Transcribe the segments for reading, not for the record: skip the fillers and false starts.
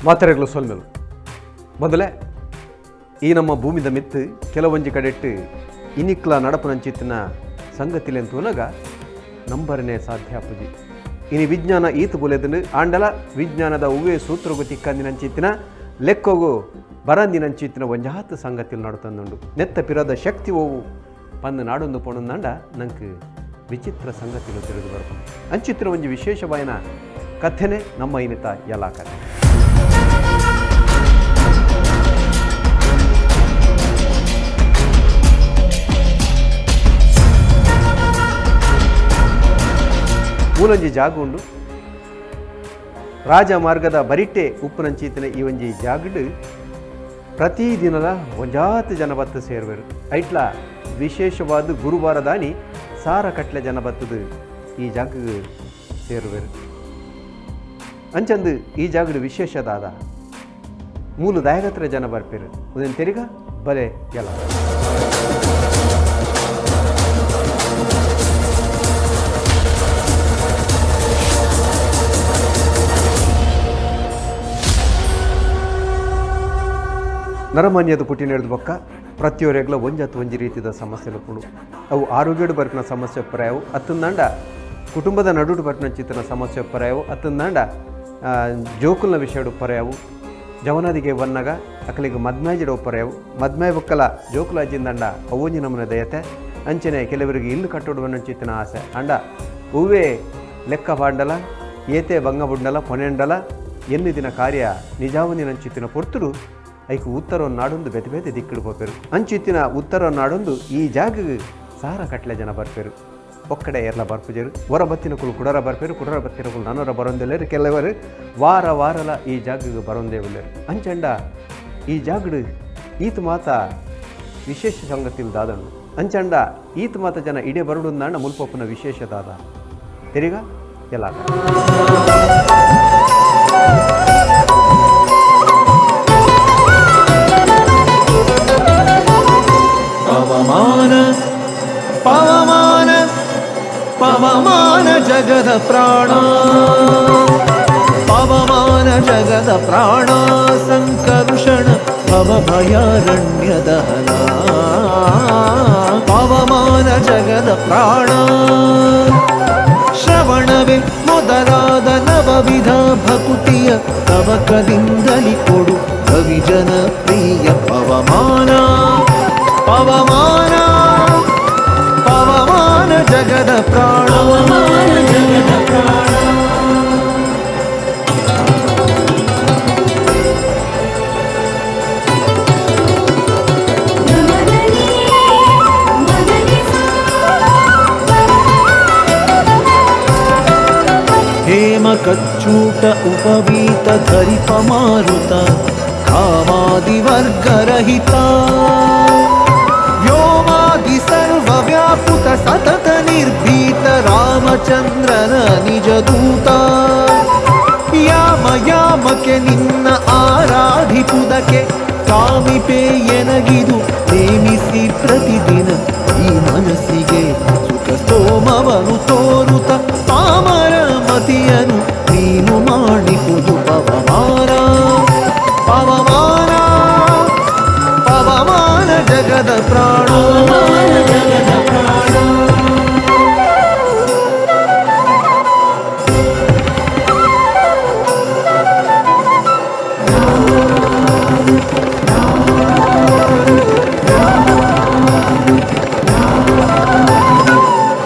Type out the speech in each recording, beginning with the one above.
ಮಾತೆರೆಗ್ಲ ಸೊಲ್ಮೆಲು. ಮೊದಲೇ ಈ ನಮ್ಮ ಭೂಮಿದ ಮಿತ್ತು ಕೆಲವೊಂಜಿ ಕಡೆಟ್ಟು ಇನಿಕ್ಲ ನಡಪುನಂಚಿತ್ತಿನ ಸಂಗತಿಲೆನ್ ತೂನಗ ನಂಬರನೇ ಸಾಧ್ಯ ಆಪುಜಿ. ಇನಿ ವಿಜ್ಞಾನ ಈತ್ ಬುಲೆದುಂಡು ಆಂಡಲ ವಿಜ್ಞಾನದ ಒವ್ವೇ ಸೂತ್ರಗು ತಿಕ್ಕಂದಿನಂಚಿತ್ತಿನ ಲೆಕ್ಕೊಗು ಬರಂದಿನಂಚಿತ್ತಿನ ಒಂಜಾತ್ ಸಂಗತಿಲು ನಡತಂದುಂಡು. ನೆತ್ತ ಪಿರದ ಶಕ್ತಿ ಓವು ಪಂದ್ ನಾಡೊಂದು ಪೋಣಂದಾಂಡ ನಂಕ್ ವಿಚಿತ್ರ ಸಂಗತಿಲು ತಿಳಿದು ಬರ್ಪುಂಡು. ಅಂಚಿತ್ತಿನ ಒಂಜಿ ವಿಶೇಷವಾಯಿನ ಕಥೆನೆ ನಮ್ಮ ಇನಿತ ಎಲಾ ಕಥೆ. ಮೂಲೊಂಜಿ ಜಾಗ ಉಂಡು. ರಾಜ ಮಾರ್ಗದ ಬರಿಟೆ ಉಪ್ಪುನಂಚಿತ್ತಿನ ಈ ಒಂಜಿ ಜಾಗಡ್ ಪ್ರತಿದಿನಲ ಒಂಜಾತ್ ಜನ ಬತ್ತು ಸೇರುವೆರು. ಐಟ್ಲ ವಿಶೇಷವಾದ ಗುರುವಾರದಾನಿ ಸಾರ ಕಟ್ಲೆ ಜನ ಬತ್ತದು ಈ ಜಾಗಗ್ ಸೇರುವೆರು. ಅಂಚಂದು ಈ ಜಾಗಡ್ ವಿಶೇಷ ದಾದ ಮೂಲು ದಾಯಗತ್ರ ಜನ ಬರ್ಪೇರು ಉದನ್ ತೆರಿಗ ಬಲೆ ಎಲ್ಲ. ನರಮಾನ್ಯದ ಪುಟ್ಟಿನ ಹಿಡಿದು ಬೊಕ್ಕ ಪ್ರತಿಯೊರೆಗ್ಲ ಒಂಜತ್ತು ಒಂಜಿ ರೀತಿದ ಸಮಸ್ಯೆಲು ಉಪ್ಪುಂಡು. ಅವು ಆರೋಗ್ಯಡು ಬರ್ಪಿನ ಸಮಸ್ಯೆ ಪರ್ಯಾವು ಅತ್ತಂದಾಂಡ ಕುಟುಂಬದ ನಡುಟು ಬರ್ಪಿನ ಚಿತ್ತನ ಸಮಸ್ಯೆ ಪರ್ಯಾವು ಅತ್ತಂದಾಂಡ ಜೋಕುಲ್ನ ವಿಷಯಡು ಪರ್ಯಾವು ಜವನದಿಗೆ ಬನ್ನಗ ಅಕಲಿಗೆ ಮದ್ಮಾಜಿಡ ಒಪ್ಪರ್ಯಾವು ಮದ್ಮೆ ಬೊಕ್ಕಲ ಜೋಕುಲಾಜಿಂದಂಡ ಅವೊಂಜಿ ನಮೂನೆ ದಯತೆ ಅಂಚನೆ ಕೆಲವರಿಗೆ ಇಲ್ಲು ಕಟ್ಟೋಡು ಚಿತ್ತನ ಆಸೆ ಅಂಡ ಹೂವೇ ಲೆಕ್ಕ ಪಾಂಡಲ ಏತೆ ಬಂಗ ಬುಂಡಲ ಪೊನೆಂಡಲ ಎನ್ನು ದಿನ ಕಾರ್ಯ ನಿಜಾವಂದಿನ ಚಿತ್ತಿನ ಪೊರ್ತುಡು ಐಕ್ ಉತ್ತರ ನಾಡೊಂದು ಬೇತೆ ಬೇತೆ ದಿಕ್ಕಡು ಪೋಪೆರು. ಅಂಚಿತ್ತಿನ ಉತ್ತರ ನಾಡೊಂದು ಈ ಜಾಗಗ್ ಸಾರ ಕಟ್ಲೆ ಜನ ಬರ್ಪೆರು. ಒಕ್ಕಡೆ ಎರ್ಲ ಬರ್ಪುಜೆರು. ಹೊರ ಬತ್ತಿನಕುಲು ಕುಡರ ಬರ್ಪೆರು, ಕುಡರ ಬತ್ತಿನಕುಲು ನನೊರ ಬರೊಂದಿಲ್ಲೆರ್. ಕೆಲವರು ವಾರ ವಾರಲ ಈ ಜಾಗಗ್ ಬರೊಂದೇ ಉಲ್ಲೆರ್. ಅಂಚಂಡ ಈ ಜಾಗಡ್ ಈತ್ ಮಾತ ವಿಶೇಷ ಸಂಗತಿಲ್ ದಾದನು ಅಂಚಂಡ ಈತ್ ಮಾತ ಜನ ಇಡೆ ಬರಡುಂದಾಂಡ ಮುಲ್ಪಪ್ಪುನ ವಿಶೇಷ ದಾದ ತೆರಿಗ ಎಲ್ಲ. ಪವಮಾನ ಪವಮಾನ ಪವಮಾನ ಜಗದ ಪ್ರಾಣ ಪವಮಾನ ಜಗದ ಪ್ರಾಣ ಸಂಕರ್ಷಣ ಭವಭಯಾರಣ್ಯ ದಹನ ಪವಮಾನ ಜಗದ ಪ್ರಾಣ ಶ್ರವಣವೇ ಮೊದಲಾದ ನವವಿಧ ಭಕುತಿಯ ತವಕದಿಂದಲಿ ಕೊಡು ಕವಿಜನ ಪ್ರಿಯ ಪವಮಾನ ಪವಮಾನ ಪವಮಾನ ಜಗದ ಪ್ರಾಣ ಜಗದ ಪ್ರಾಣ. ಹೇಮ ಕಚ್ಚೂಟ ಉಪವೀತ ಧರಿಪ ಮಾರುತ ಕಾಮಾದಿವರ್ಗರಹಿತ ವ್ಯೋಮಾದಿ ಸರ್ವ ವ್ಯಾಪುತ ಸತತ ನಿರ್ಭೀತ ರಾಮಚಂದ್ರನ ನಿಜ ದೂತ ಯಾಮ ಯಾಮಕ್ಕೆ ನಿನ್ನ ಆರಾಧಿಪುದಕ್ಕೆ ಕಾಮಿಪೆ ಎನಗಿದು ನೇಮಿಸಿ ಪ್ರತಿದಿನ ಈ ಮನಸ್ಸಿಗೆ ಸುಖ ಸ್ತೋಮವನು ತೋರುತ ಪಾಮರ ಮತಿಯನು ನೀನು ಮಾಡಿಪುದು ಪವಮಾನ ಪವಮಾನ ಪವಮಾನ ಜಗದ ಪ್ರಾಣ ಜಗದ ಪ್ರಾಣ.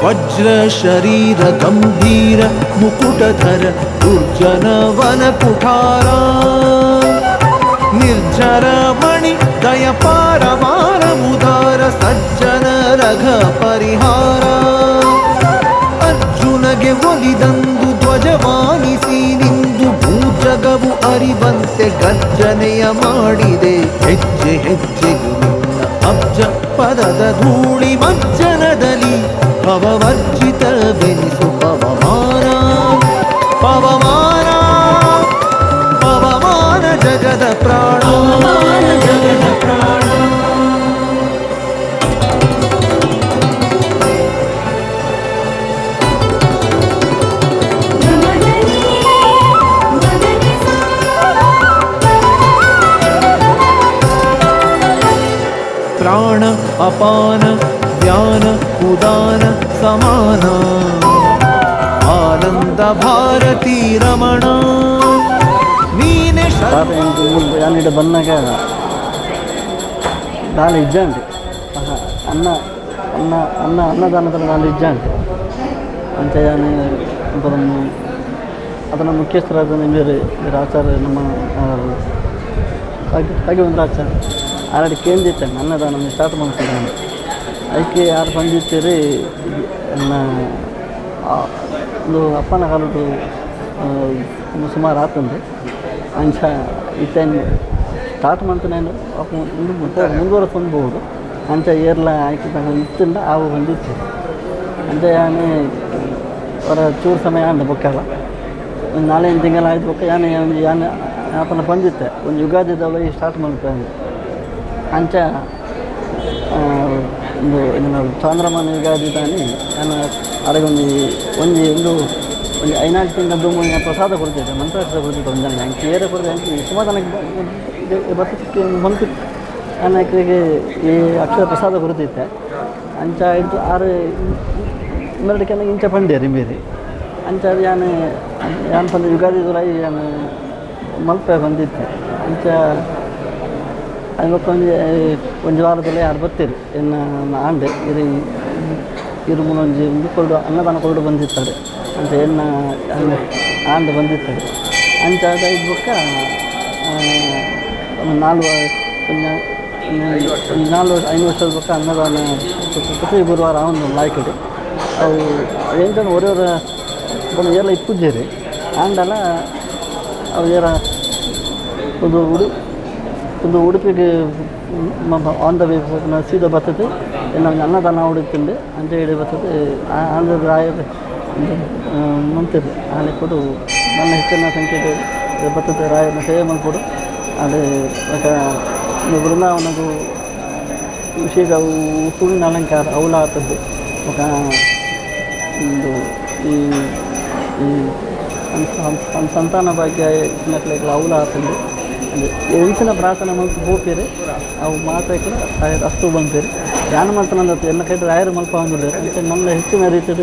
ವಜ್ರ ಶರೀರ ಗಂಭೀರ ಮುಕುಟಧರ ದುರ್ಜನ ವನ ಕುಠಾರ ನಿರ್ಜರ ಮಣಿ ದಯ ಪಾರವಾರ ಉದಾರ ಸಜ್ಜನ ರಘ ಪರಿಹಾರ ಅರ್ಜುನಗೆ ಒಲಿದಂದು ಧ್ವಜವಾನಿಸಿ ನಿಂದು ಭೂಜಗವು ಅರಿವಂತೆ ಗರ್ಜನೆಯ ಮಾಡಿದೆ ಹೆಜ್ಜೆ ಹೆಜ್ಜೆಗೂ ನಿನ್ನ ಅಬ್ಜ ಪದದ ಧೂಳಿ ಮಜ್ಜನದಲ್ಲಿ ಭವವರ್ಜಿತವೆನಿಸು ಪವಮಾನ ಪವಮಾನ ಪವಮಾನ ಜಗದ ಪ್ರಾಣ ಜಗದ ಪ್ರಾಣ. ಅಪಾನ ವ್ಯಾನ ಉದಾನ ಸಮಾನ ಆನಂದ ಭಾರತಿ ರಮಣ ನೀನೆ ತಾತ ಎಂಕ್ ಮೂಲು ಯಾನ್ ಬನ್ನಗ ದಾಲ ಇಜ್ಜಾಂಡ್ ಅನ್ನ ಅನ್ನ ಅನ್ನ ಅನ್ನದಾನದ ದಾಲ ಇಜ್ಜಾಂಡ್ ಅಂಚ ಯಾನ್ ಅದನ್ನ ಮುಖ್ಯಸ್ಥರಾದ ಬೇರೆ ಬೇರೆ ಆಚಾರ್ಯ ನಮ್ಮ ರಾಘವೇಂದ್ರ ಆಚಾರ್ಯ ಆಲ್ರೆಡಿ ಕೇಂದಿತ್ತೆ ಅನ್ನದಾನ ಸ್ಟಾರ್ಟ್ ಮಾಡ್ತಿದ್ದಾನೆ. ಅದಕ್ಕೆ ಯಾರು ಬಂದಿತ್ತೀರಿ ಎನ್ನ ಒಂದು ಅಪ್ಪನ ಕಾಲಡು ಸುಮಾರು ಆತಂದೆ. ಅಂಚ ಇತ್ತೆ ಸ್ಟಾರ್ಟ್ ಮಾಡ್ತಾನೆ ಮುಂದುವರೆಸ್ಕೊಬಹುದು. ಅಂಚ ಏರ್ಲ ಆಯ್ಕೆ ಇತ್ತಿಂದ ಆವು ಬಂದಿತ್ತು. ಅಂಚ ಯಾನೆ ಅವರ ಚೂರು ಸಮಯ ಅಂದ ಬೊಕ್ಕಲ್ಲ ಒಂದು ನಾಲ್ಕೈದು ತಿಂಗಳು ಆಯ್ತು ಬೊಕ್ಕ ಯಾನೆ ಯಾನೆ ಆತನ ಬಂದಿತ್ತೆ ಒಂದು ಯುಗಾದಿ ಈ ಸ್ಟಾರ್ಟ್ ಮಾಡ್ತಾನೆ. ಅಂಚ ಒಂದು ಇದನ್ನು ಚಾಂದ್ರಮಾನ ಯುಗಾದಿ ತಾನೆ ನಾನು ಅರಗೊಂದು ಒಂಜಿ ಒಂದು ಒಂಜಿ ಐನಾಲ್ಕು ತಿಂಗಳ ದುಮ್ಮು ಪ್ರಸಾದ ಕೊಡ್ತಿದ್ದೆ, ಮಂತ್ರಾಕ್ಷತೆ ಕೊಡ್ತಿದ್ದೆ. ಒಂದು ಜನ ಅಂಚೆ ಏರೆ ಕೊಡ್ದೆ ಅಂಚೆ ಸುಮಾರು ಜನಕ್ಕೆ ಬರ್ತಕ್ಕೆ ಬಂತು. ನಾನು ಈ ಅಕ್ಷರ ಪ್ರಸಾದ ಕೊಡ್ತಿದ್ದೆ. ಅಂಚ ಹಿಡ್ದು ಆರು ಮೆರಡಿಕೆಲ್ಲ ಇಂಚ ಪಂಡೇರಿ ಮೇರಿ ಅಂಚ ಅದು ಯಾನ್ ಯಾನ್ ಪಂಡ ಯುಗಾದಿ ದುಲಾಯಿ ಯಾನ್ ಮಲ್ಪೆ ಬಂದಿತ್ತೆ. ಅಂಚ ಅದು ಬೊಕ್ಕ ಒಂಜಿ ಒಂಜಿ ವಾರದಲ್ಲಿ ಯಾರು ಬರ್ತೀರಿ ಎನ್ನ ಆಂಡೆ ಇರು ಇರು ಒಂಜಿ ಒಂದು ಕೊರಡು ಅನ್ನದಾನ ಕೊರಡು ಬಂದಿತ್ತಾರೆ ಅಂಚ ಎನ್ನ ಆಂಡೆ ಬಂದಿತ್ತಾರೆ. ಅಂಚ ಅದು ಬೊಕ್ಕ ನಾಲ್ಕು ನಾಲ್ಕು ಐದು ವರ್ಷದ ಬೊಕ್ಕ ಅನ್ನದಾನ ಪ್ರತಿ ಗುರುವಾರ ಒಂದು ಲಾಯ್ಕಡೆ ಅವು ಎಂಚನ ಒರೇ ಒರ ಏರ್ಲ ಇಪ್ಪುಜೇರಿ ಆಂಡಲ ಅವು ಏರ ಒಂದು ಒಂದು ಉಡುಪಿಗೆ ಆನ್ the way ಸೀದಾ ಬರ್ತದೆ. ಎನ್ನ ಅನ್ನದಾನ ಉಡುಪಿಂದು ಅಂಚ ಇಡೆ ಬರ್ತದೆ. ಆಂಧ್ರ ರಾಯರ್ ಮಂತಿರು ಆನೆ ಕೊಡು ನನ್ನ ಹೆಚ್ಚಿನ ಸಂಖ್ಯೆ ಬರ್ತದೆ. ರಾಯರನ್ನ ಸೇವೆ ಮಲ್ಪೊಡು. ಅದು ಬೊಕ ಬೃಂದಾವನಗು ವಿಶೇಷ ಅವು ಹೂವಿನ ಅಲಂಕಾರ ಅವುಲ ಆತದ್ದು. ಬೊಕ ಒಂದು ಈ ಈ ಸಂತಾನ ಭಾಗ್ಯ ಇತ್ತಿನಕ್ಲೆಗ್ಲ ಅವುಲ ಆತುಂಡು. ಎಂಚಿನ ಪ್ರಾರ್ಥನೆ ಮಲ್ತ್ ಪೋಪೆರ್ ಅವು ಮಾತ ಕೂಡ ರಾಯರ್ ಅಸ್ತು ಬಂಪೆರ್. ಯಾನ್ ಮಲ್ತನಂದತ್ತು ಎನ್ನ ಕೈಟ್ ರಾಯರ್ ಮಲ್ಪಾವೊಂದುಲ್ಲೆರ್. ಅಂಚ ಮಲ್ಲ ಹೆಚ್ಚಿನ ರೀತಿಡ್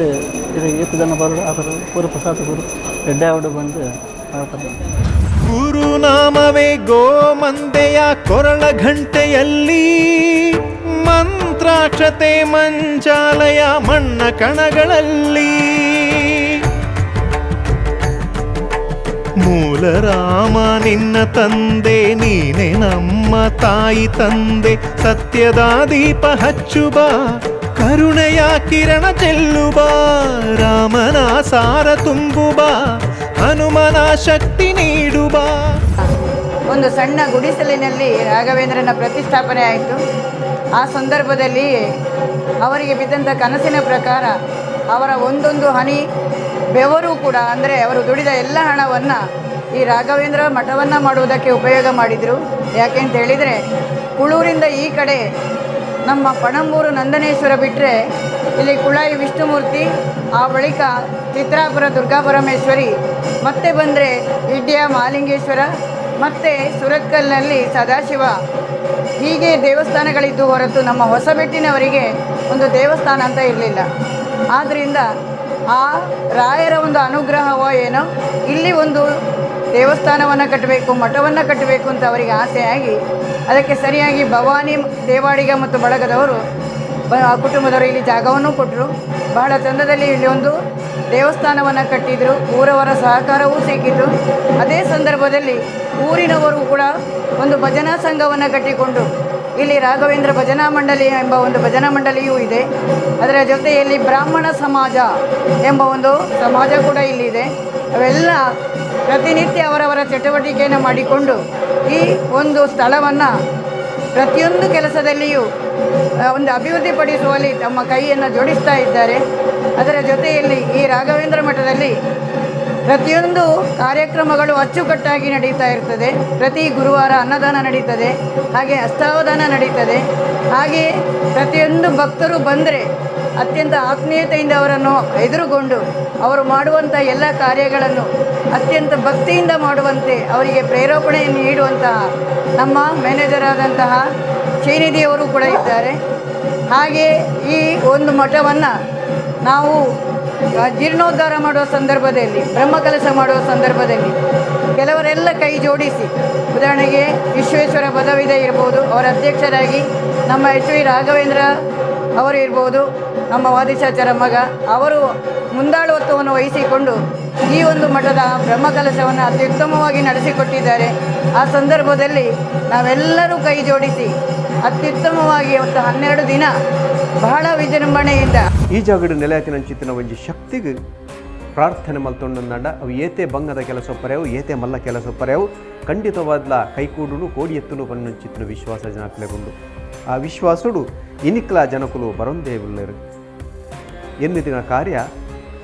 ಇರೆಗ್ ಏತ್ ಜನ ಬರೊಡು ಆ ಥರ ಪೂರ ಪ್ರಸಾದ ಕೊರು ಎಡ್ಡೆ ಆವಡ್ ಪಂದ್ ಪ್ರಾರ್ಥನೆ. ಗುರುನಾಮವೇ ಗೋಮಂದೆಯ ಕೊರಳ ಘಂಟೆಯಲ್ಲಿ, ಮಂತ್ರಾಕ್ಷತೆ ಮಂಚಾಲಯ ಮಣ್ಣ ಕಣಗಳಲ್ಲಿ, ಮೂಲ ರಾಮ ನಿನ್ನ ತಂದೆ ನೀನೆ ನಮ್ಮ ತಾಯಿ ತಂದೆ, ಸತ್ಯದ ದೀಪ ಹಚ್ಚು ಬಾ, ಕರುಣೆಯ ಕಿರಣ ಚೆಲ್ಲು ಬಾ, ರಾಮನ ಸಾರ ತುಂಬು ಬಾ, ಹನುಮನ ಶಕ್ತಿ ನೀಡು ಬಾ. ಒಂದು ಸಣ್ಣ ಗುಡಿಸಲಿನಲ್ಲಿ ರಾಘವೇಂದ್ರನ ಪ್ರತಿಷ್ಠಾಪನೆ ಆಯಿತು. ಆ ಸಂದರ್ಭದಲ್ಲಿ ಅವರಿಗೆ ಬಿದ್ದಂಥ ಕನಸಿನ ಪ್ರಕಾರ ಅವರ ಒಂದೊಂದು ಹನಿ ಬೆವರು ಕೂಡ, ಅಂದರೆ ಅವರು ದುಡಿದ ಎಲ್ಲ ಹಣವನ್ನು ಈ ರಾಘವೇಂದ್ರ ಮಠವನ್ನು ಮಾಡುವುದಕ್ಕೆ ಉಪಯೋಗ ಮಾಡಿದರು. ಯಾಕೆ ಅಂತ ಹೇಳಿದರೆ, ಕುಳೂರಿಂದ ಈ ಕಡೆ ನಮ್ಮ ಪಣಂಬೂರು ನಂದನೇಶ್ವರ ಬಿಟ್ಟರೆ ಇಲ್ಲಿ ಕುಳಾಯಿ ವಿಷ್ಣುಮೂರ್ತಿ, ಆ ಬಳಿಕ ಚಿತ್ರಾಪುರ ದುರ್ಗಾ ಪರಮೇಶ್ವರಿ, ಮತ್ತೆ ಬಂದರೆ ಇಡ್ಯ ಮಹಾಲಿಂಗೇಶ್ವರ, ಮತ್ತು ಸುರತ್ಕಲ್ನಲ್ಲಿ ಸದಾಶಿವ, ಹೀಗೆ ದೇವಸ್ಥಾನಗಳಿದ್ದು ಹೊರತು ನಮ್ಮ ಹೊಸಬೆಟ್ಟಿನವರಿಗೆ ಒಂದು ದೇವಸ್ಥಾನ ಅಂತ ಇರಲಿಲ್ಲ. ಆದ್ದರಿಂದ ಆ ರಾಯರ ಒಂದು ಅನುಗ್ರಹವೋ ಏನೋ ಇಲ್ಲಿ ಒಂದು ದೇವಸ್ಥಾನವನ್ನು ಕಟ್ಟಬೇಕು, ಮಠವನ್ನು ಕಟ್ಟಬೇಕು ಅಂತ ಅವರಿಗೆ ಆಸೆಯಾಗಿ ಅದಕ್ಕೆ ಸರಿಯಾಗಿ ಭವಾನಿ ದೇವಾಡಿಗ ಮತ್ತು ಬಳಗದವರು ಆ ಕುಟುಂಬದವರು ಇಲ್ಲಿ ಜಾಗವನ್ನು ಕೊಟ್ಟರು. ಬಹಳ ಚಂದದಲ್ಲಿ ಇಲ್ಲಿ ಒಂದು ದೇವಸ್ಥಾನವನ್ನು ಕಟ್ಟಿದರು. ಊರವರ ಸಹಕಾರವೂ ಸಿಕ್ಕಿತು. ಅದೇ ಸಂದರ್ಭದಲ್ಲಿ ಊರಿನವರು ಕೂಡ ಒಂದು ಭಜನಾ ಸಂಘವನ್ನು ಕಟ್ಟಿಕೊಂಡು ಇಲ್ಲಿ ರಾಘವೇಂದ್ರ ಭಜನಾ ಮಂಡಳಿ ಎಂಬ ಒಂದು ಭಜನಾ ಮಂಡಳಿಯೂ ಇದೆ. ಅದರ ಜೊತೆಯಲ್ಲಿ ಬ್ರಾಹ್ಮಣ ಸಮಾಜ ಎಂಬ ಒಂದು ಸಮಾಜ ಕೂಡ ಇಲ್ಲಿದೆ. ಅವೆಲ್ಲ ಪ್ರತಿನಿತ್ಯ ಅವರವರ ಚಟುವಟಿಕೆಯನ್ನು ಮಾಡಿಕೊಂಡು ಈ ಒಂದು ಸ್ಥಳವನ್ನು ಪ್ರತಿಯೊಂದು ಕೆಲಸದಲ್ಲಿಯೂ ಒಂದು ಅಭಿವೃದ್ಧಿಪಡಿಸುವಲ್ಲಿ ತಮ್ಮ ಕೈಯನ್ನು ಜೋಡಿಸ್ತಾ ಇದ್ದಾರೆ. ಅದರ ಜೊತೆಯಲ್ಲಿ ಈ ರಾಘವೇಂದ್ರ ಮಠದಲ್ಲಿ ಪ್ರತಿಯೊಂದು ಕಾರ್ಯಕ್ರಮಗಳು ಅಚ್ಚುಕಟ್ಟಾಗಿ ನಡೀತಾ ಇರ್ತದೆ. ಪ್ರತಿ ಗುರುವಾರ ಅನ್ನದಾನ ನಡೀತದೆ, ಹಾಗೆ ಅಷ್ಟಾವಧಾನ ನಡೀತದೆ. ಹಾಗೆಯೇ ಪ್ರತಿಯೊಂದು ಭಕ್ತರು ಬಂದರೆ ಅತ್ಯಂತ ಆತ್ಮೀಯತೆಯಿಂದ ಅವರನ್ನು ಎದುರುಗೊಂಡು ಅವರು ಮಾಡುವಂಥ ಎಲ್ಲ ಕಾರ್ಯಗಳನ್ನು ಅತ್ಯಂತ ಭಕ್ತಿಯಿಂದ ಮಾಡುವಂತೆ ಅವರಿಗೆ ಪ್ರೇರೇಪಣೆಯನ್ನು ನೀಡುವಂತಹ ನಮ್ಮ ಮ್ಯಾನೇಜರ್ ಆದಂತಹ ಶ್ರೀನಿಧಿಯವರು ಕೂಡ ಇದ್ದಾರೆ. ಹಾಗೆ ಈ ಒಂದು ಮಠವನ್ನು ನಾವು ಜೀರ್ಣೋದ್ಧಾರ ಮಾಡುವ ಸಂದರ್ಭದಲ್ಲಿ, ಬ್ರಹ್ಮಕಲಶ ಮಾಡುವ ಸಂದರ್ಭದಲ್ಲಿ ಕೆಲವರೆಲ್ಲ ಕೈ ಜೋಡಿಸಿ, ಉದಾಹರಣೆಗೆ ವಿಶ್ವೇಶ್ವರ ಪದವಿದೆ ಇರ್ಬೋದು, ಅವರ ಅಧ್ಯಕ್ಷರಾಗಿ ನಮ್ಮ ಎಚ್ ವಿ ರಾಘವೇಂದ್ರ ಅವರು ಇರ್ಬೋದು, ನಮ್ಮ ವಾದಿಶಾಚರ ಮಗ, ಅವರು ಮುಂದಾಳುವತ್ವವನ್ನು ವಹಿಸಿಕೊಂಡು ಈ ಒಂದು ಮಠದ ಬ್ರಹ್ಮಕಲಶವನ್ನು ಅತ್ಯುತ್ತಮವಾಗಿ ನಡೆಸಿಕೊಟ್ಟಿದ್ದಾರೆ. ಆ ಸಂದರ್ಭದಲ್ಲಿ ನಾವೆಲ್ಲರೂ ಕೈ ಜೋಡಿಸಿ ಅತ್ಯುತ್ತಮವಾಗಿ ಇವತ್ತು 12 ದಿನ ಬಹಳ ವಿಜೃಂಭಣೆಯಿಂದ ಈ ಜಾಗಡು ನೆಲೆಯಾತಿನಂಚಿತ್ತಿನ ಒಂಜಿ ಶಕ್ತಿಗೆ ಪ್ರಾರ್ಥನೆ ಮಲ್ತೊಂಡಂದಾಂಡ ಅವು ಏತೆ ಬಂಗದ ಕೆಲಸ ಪರ್ಯಾವು, ಏತೆ ಮಲ್ಲ ಕೆಲಸ ಪರ್ಯಾವು, ಖಂಡಿತವಾದ್ಲ ಕೈಕೂಡುನು ಕೋಡಿ ಎತ್ತುನು ಪನ್ನುಂಚಿತ್ತಿನ ವಿಶ್ವಾಸ ಜನಕ್ಲೆಗುಂಡು. ಆ ವಿಶ್ವಾಸುಡು ಇನಿಕ್ಲ ಜನಕುಲು ಬರೊಂದೇ ಉಲ್ಲೇರು. ಎನ್ನಿದಿನ ಕಾರ್ಯ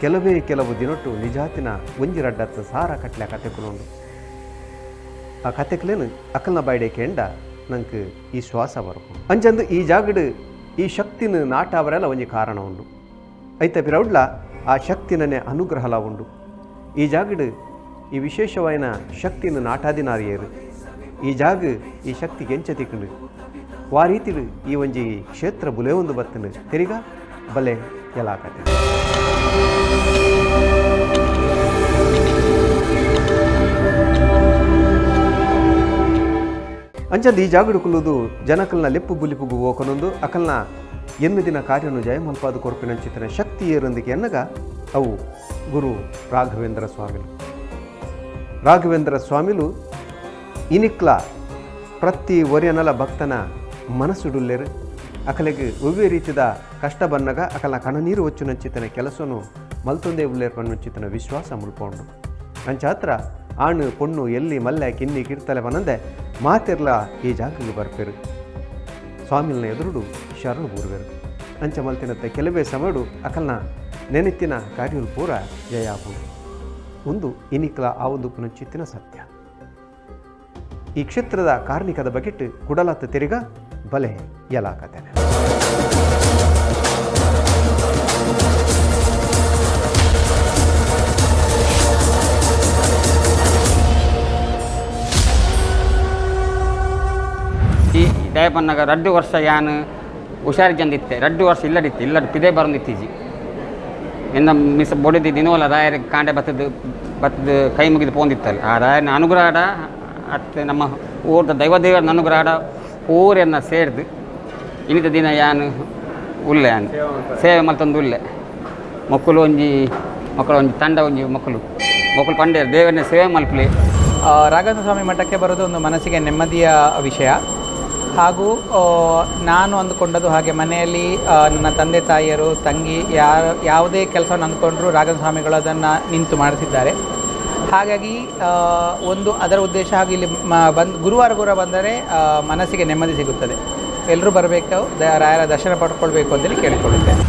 ಕೆಲವೇ ಕೆಲವು ದಿನೊಟ್ಟು ನಿಜಾತಿನ ಒಂಜಿ ರಡ್ಡತ್ತ ಸಾರ ಕಟ್ಲೆ ಕತೆಕುಲುಂಡು. ಆ ಕತೆಕ್ಲೇನು ಅಕಲ್ನ ಬಾಯ್ಡೆ ಕೆಂಡ ನಂಗೆ ಈ ಶ್ವಾಸ ಬರಕು ಅಂಚಂದು ಈ ಜಾಗಡು ಈ ಶಕ್ತಿನ ನಾಟ ಅವರೆಲ್ಲ ಒಂಜಿ ಕಾರಣ ಉಂಡು. ಐತ ಪಿರೌಡ್ಲ ಆ ಶಕ್ತಿನನೆ ಅನುಗ್ರಹಲ ಉಂಡು. ಈ ಜಾಗಡು ಈ ವಿಶೇಷವಾಯಿನ ಶಕ್ತಿನ ನಾಟಾದಿನಾರಿಯರು ಈ ಜಾಗ ಈ ಶಕ್ತಿಗೆ ಎಂಚ ತಿಕ್ಕಂಡು ವಾ ರೀತಿಡು ಈ ಒಂಜಿ ಕ್ಷೇತ್ರ ಬುಲೆ ಒಂದು ಬತ್ತನು ತಿರಿಗ ಬಲೆ ಎಲಾಕತೆ. ಅಂಚಂದು ಈ ಜಾಗಡು ಕುಲ್ಲುದು ಜನಕಲ್ನ ಲೆಪ್ಪು ಬುಲಿಪುಗು ಓಕನೊಂದು ಅಕಲ್ನ ಎನ್ನು ದಿನ ಕಾರ್ಯನು ಜಯಮಲ್ಪಾದ ಕೊರ್ಪಿನಂಚಿತನ ಶಕ್ತಿ ಏರೊಂದಿಗೆ ಎನ್ನಗ ಅವು ಗುರು ರಾಘವೇಂದ್ರ ಸ್ವಾಮಿಲು. ರಾಘವೇಂದ್ರ ಸ್ವಾಮಿಲು ಇನಿಕ್ಲ ಪ್ರತಿ ಒರೆಯನಲ ಭಕ್ತನ ಮನಸ್ಸುಡುಲ್ಲೇರು. ಅಕಲೆಗೆ ಒವ್ವೇ ರೀತಿದ ಕಷ್ಟ ಬನ್ನಗ ಅಕಲ ಕಣನೀರು ಒಚ್ಚುನಂಚಿತನ ಕೆಲಸನು ಮಲ್ತೊಂದೇ ಉಲ್ಲೇರ್ ಪನ್ನುಂಚಿತನ ವಿಶ್ವಾಸ ಮುಲ್ಪೊಂಡು. ಅಂಚಾತ್ರ ಆಣು ಪೊಣ್ಣು ಎಲ್ಲಿ ಮಲ್ಲೆ ಕಿನ್ನಿ ಕಿರ್ತಲೆ ಬನಂದೆ ಮಾತಿರ್ಲ ಈ ಜಾಗಕ್ಕೆ ಬರ್ಪೇರು. ಸ್ವಾಮಿಲ್ನ ಎದುರುಡು ಶರಣು ಬೂರ್ವೆರು. ಅಂಚ ಮಲ್ತಿನತ್ತೆ ಕೆಲವೇ ಸಮಯಡು ಅಕಲ್ನ ನೆನೆತ್ತಿನ ಕಾರ್ಯಲು ಪೂರ ಜಯಾಪುಂಡು. ಒಂದು ಇನಿಕ್ಲ ಆ ಒಂದು ಪುನಶ್ಚಿತ್ತಿನ ಸತ್ಯ. ಈ ಕ್ಷೇತ್ರದ ಕಾರ್ಣಿಕದ ಬಗೆಟ್ ಕುಡಲಾತ ತಿರುಗ ಬಲೆ ಎಲಾಕತೇನೆ. ಈ ದಯಪನ್ನಗ 2 ವರ್ಷ ಯಾನ್ ಹುಷಾರು ಜಂದಿತ್ತೆ, 2 ವರ್ಷ ಇಲ್ಲಡಿತ್ತು, ಇಲ್ಲಡ್ ಪಿದೆ ಬರೊಂದಿತ್ತೀಜಿ. ಎನ್ನ ಮಿಸ್ ಬೊಡಿದಿ ದಿನೋಲ ರಾಯರ್ ಕಾಂಡೆ ಬತ್ತದ ಬತ್ತದ ಕೈ ಮುಗಿದು ಪೋಂದಿತ್ತಲ್ಲ. ಆ ರಾಯನ ಅನುಗ್ರಹಡ ಅತ್ತೆ ನಮ್ಮ ಊರ್ದ ದೈವ ದೇವರ ಅನುಗ್ರಹಡ ಊರೆನ್ನ ಸೇರ್ದು ಇನ್ನಿತ ದಿನ ಯಾನ್ ಉಲ್ಲೆ, ಯಾನ್ ಸೇವೆ ಮಲ್ತೊಂದು ಉಲ್ಲೆ. ಮೊಕ್ಕಲು ಒಂಜಿ ಮಕ್ಕಳು ಒಂಜಿ ತಂಡ ಒಂಜಿ ಮೊಕ್ಕಲು ಮೊಕ್ಕಲು ಪಂಡೇರು ದೇವರನ್ನ ಸೇವೆ ಮಲ್ಪಲಿ. ರಾಘವೇಂದ್ರ ಸ್ವಾಮಿ ಮಠಕ್ಕೆ ಬರೋದು ಒಂದು ಮನಸ್ಸಿಗೆ ನೆಮ್ಮದಿಯ ವಿಷಯ. ಹಾಗೂ ನಾನು ಅಂದುಕೊಂಡದ್ದು ಹಾಗೆ ಮನೆಯಲ್ಲಿ ನನ್ನ ತಂದೆ ತಾಯಿಯರು, ತಂಗಿ ಯಾವುದೇ ಕೆಲಸವನ್ನು ಅಂದುಕೊಂಡರೂ ರಾಘವೇಂದ್ರ ಸ್ವಾಮಿಗಳು ಅದನ್ನು ನಿಂತು ಮಾಡಿಸಿದ್ದಾರೆ. ಹಾಗಾಗಿ ಒಂದು ಅದರ ಉದ್ದೇಶ. ಹಾಗೂ ಇಲ್ಲಿ ಬಂದು ಗುರುವಾರ ಗುರುವಾರ ಬಂದರೆ ಮನಸ್ಸಿಗೆ ನೆಮ್ಮದಿ ಸಿಗುತ್ತದೆ. ಎಲ್ಲರೂ ಬರಬೇಕು, ರಾಯರ ದರ್ಶನ ಪಡ್ಕೊಳ್ಬೇಕು ಅಂತೇಳಿ ಕೇಳಿಕೊಳ್ಳುತ್ತೇನೆ.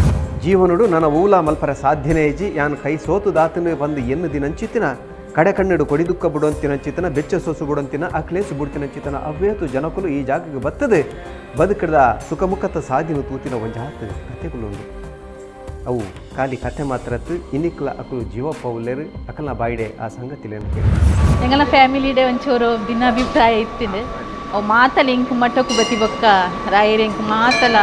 ಜೀವನುಡು ನನ್ನ ಊಲ ಮಲ್ಪರ ಸಾಧ್ಯನೇ ಇಜ್ಜಿ, ಯಾನ್ ಕೈ ಸೋತು ದಾತನು ಬಂದು ಎನ್ನು ದಿನಂಚಿತ್ತಿನ ಕಡೆ ಕಣ್ಣಡು ಕೊಡಿ ದುಃಖ ಬಿಡೊಂತಿನಂಚಿತನ ಬೆಚ್ಚ ಸೊಸು ಬಿಡೊಂತಿನ ಅಕ್ಲೇಸು ಬಿಡ್ತಿನಂಚಿತನ ಅವ್ವೇತು ಜನಕುಲು ಈ ಜಾಗಕ್ಕೆ ಬತ್ತದೆ ಬದುಕದ ಸುಖಮುಖತ ಸಾಧಿನ ತೂತಿನ ಒಂಜಾತ ಕತೆಗಳುಂಡು. ಅವು ಖಾಲಿ ಕತೆ ಮಾತ್ರತ್ತು ಇನ್ನಿಕ್ಲ ಅಕಲು ಜೀವಪ್ಪ ಉಲ್ಲೇರು ಅಕಲ್ನ ಬಾಯಿಡೆ ಆ ಸಂಗತಿಲೇನು ಕೇಳಿ. ಎಂಗಲ ಫ್ಯಾಮಿಲಿ ಡೇ ಒಂಚೂರು ಭಿನ್ನಾಭಿಪ್ರಾಯ ಇತ್ತಿಂಡು. ಅವು ಮಾತಲ ಇಂಕ್ ಮಠಕ್ಕೂ ಬತ್ತಿ ಬೊಕ್ಕ ರಾಯರ್ ಇಂಕ್ ಮಾತಲ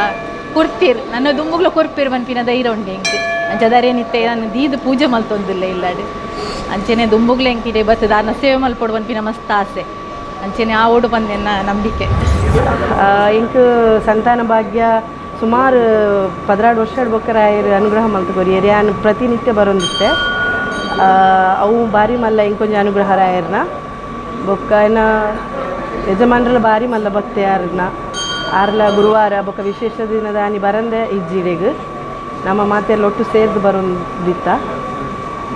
ಕೊರ್ತೀರ್, ನನ್ನ ದುಂಬುಗ್ಲ ಕೊರ್ಪೀರ್ ಪನ್ಪಿನ ಧೈರ್ಯ ಉಂಡು ಎಂಕ್. ಅಂಚದಾರೇನಿತ್ತೆ ನಾನು ದೀದ್ ಪೂಜೆ ಮಲ್ತೊಂದಿಲ್ಲ ಇಲ್ಲಾಡು. ಅಂಚೆನೆ ದುಂಬುಗ್ಲ ಎಂಕ್ ಇಡೆ ಬತ್ತದ ಆರ್ನ ಸೇವೆ ಮಲ್ಪೊಡು ಪನ್ಪಿನ ಮಸ್ತ್ ಆಸೆ. ಅಂಚೆನೆ ಆ ಓಡು ಬಂದೆನ್ನ ನಂಬಿಕೆ. ಇಂಕ್ ಸಂತಾನ ಭಾಗ್ಯ ಸುಮಾರು 12 ವರ್ಷ ಬೊಕ್ಕ ರಾಯರ್ ಅನುಗ್ರಹ ಮಲ್ತು ಕೊರಿಯರ್. ಯಾನ್ ಪ್ರತಿನಿತ್ಯ ಬರೊಂದಿತ್ತೆ. ಅವು ಬಾರಿ ಮಲ್ಲ ಇಂಕೊಂಜಿ ಅನುಗ್ರಹ ರಾಯರ್ನ. ಬೊಕ್ಕ ಏನ ಯಜಮಾನ್ರಲ್ಲ ಬಾರಿ ಮಲ್ಲ ಭಕ್ತಿ ಯಾರನ್ನ ಆರ್ಲ ಗುರುವಾರ ಬೊಕ್ಕ ವಿಶೇಷ ದಿನದ ಆನಿ ಬರಂದೆ ಇಜ್ಜಿಡೆಗ್ ನಮ್ಮ ಮಾತೆಲ್ಲ ಒಟ್ಟು ಸೇರ್ದು ಬರೊಂದಿತ್ತ.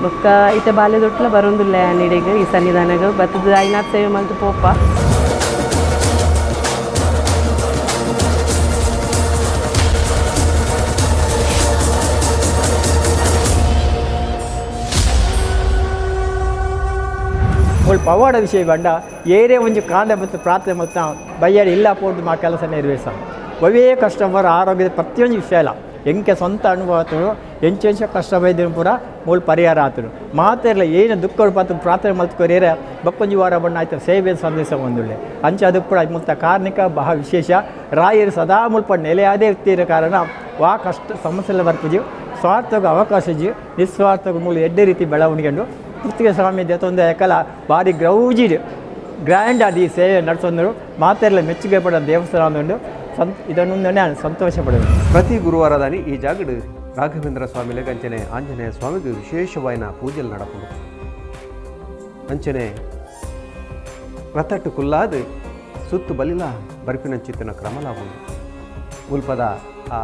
ಬೊಕ್ಕ ಇತ್ತೆ ಬಾಲ್ಯದೊಟ್ಲ ಬರೊಂದಿಲ್ಲ ಆನಿಡೆಗ್ ಈ ಸನ್ನಿಧಾನಗ ಬತ್ತದ ಐನಾಥ್ ಸೇವೆ ಮಲ್ತು ಪೋಪ. ಅವಳು ಪವಾಡ ವಿಷಯ ಬಂಡ ಏರೇ ಒಂಜಿ ಕಾಂಡೆ ಮತ್ತು ಪ್ರಾರ್ಥನೆ ಮತ್ತು ಬಯ್ಯಾಡಿ ಇಲ್ಲ ಪೋದು ಮಾ ಕೆಲಸ ನೆರವೇರ್ಸ. ಒವೇ ಕಸ್ಟಮರ್ ಆರೋಗ್ಯದ ಪ್ರತಿಯೊಂದು ವಿಷಯ ಇಲ್ಲ. ಎಂಕೆ ಸ್ವಂತ ಅನುಭವ ಆತುಂಡು ಎಂಚೆಂಚ ಕಷ್ಟ ಬೈದಿನ ಪೂರ ಮೂಲ ಪರಿಹಾರ ಆತುಂಡು ಮಾತೆರ್ಲ ಏನು ದುಃಖ ಪಾತ್ರ ಪ್ರಾರ್ಥನೆ ಮಲ್ತ್ಕೊರಿಯರೆ ಬಕ್ಕೊಂಜಿ ವಾರ ಬಣ್ಣ ಆಯ್ತು ಸೇವೆ ಸಂದೇಶ ಒಂದುಳ್ಳೆ ಅಂಚ ಅದು ಪೂರ ಮುಲ್ತ ಕಾರ್ಣಿಕ ಬಹ ವಿಶೇಷ. ರಾಯರು ಸದಾ ಮುಲ್ಪ ನೆಲೆಯಾದೇ ಇರ್ತೀರ ಕಾರಣ ವಾ ಕಷ್ಟ ಸಮಸ್ಯೆ ಬರ್ಪುಜಿ ಸ್ವಾರ್ಥಕ್ಕೆ ಅವಕಾಶ ಇಜ್ಜಿ ನಿಸ್ವಾರ್ಥಕ್ಕೆ ಮೂಲ ಎಡ್ಡೆ ರೀತಿ ಬೆಳವಣಿಗೆ ಪುತ್ತಿಗೆ ಸ್ವಾಮಿ ದೇತೊಂದು ಏಕಲ ಭಾರಿ ಗ್ರೌಜಿಡ್ ಗ್ರ್ಯಾಂಡ್ ಆದ ಈ ಸೇವೆ ನಡೆಸೊಂದರು ಮಾತೆಲ್ಲ ಮೆಚ್ಚುಗೆ ಪಡ ದೇವಸ್ಥಾನ ಉಂಡು ಇದನ್ನು ನಾನು ಸಂತೋಷ ಪಡುವೆ. ಪ್ರತಿ ಗುರುವಾರದಾನಿ ಈ ಜಾಗಡ್ ರಾಘವೇಂದ್ರ ಸ್ವಾಮಿಲೆಗ್ ಅಂಚನೆ ಆಂಜನೇಯ ಸ್ವಾಮಿಗೆ ವಿಶೇಷವಾಯಿನ ಪೂಜೆಲು ನಡಪುಂಡು. ಅಂಚನೆ ರಥಟ್ಟು ಕುಲ್ಲಾದ್ ಸುತ್ತು ಬಲಿಲ ಬರ್ಪಿನಂಚಿತ್ತಿನ ಕ್ರಮಲಾವುಂಡು. ಮುಲ್ಪದ ಆ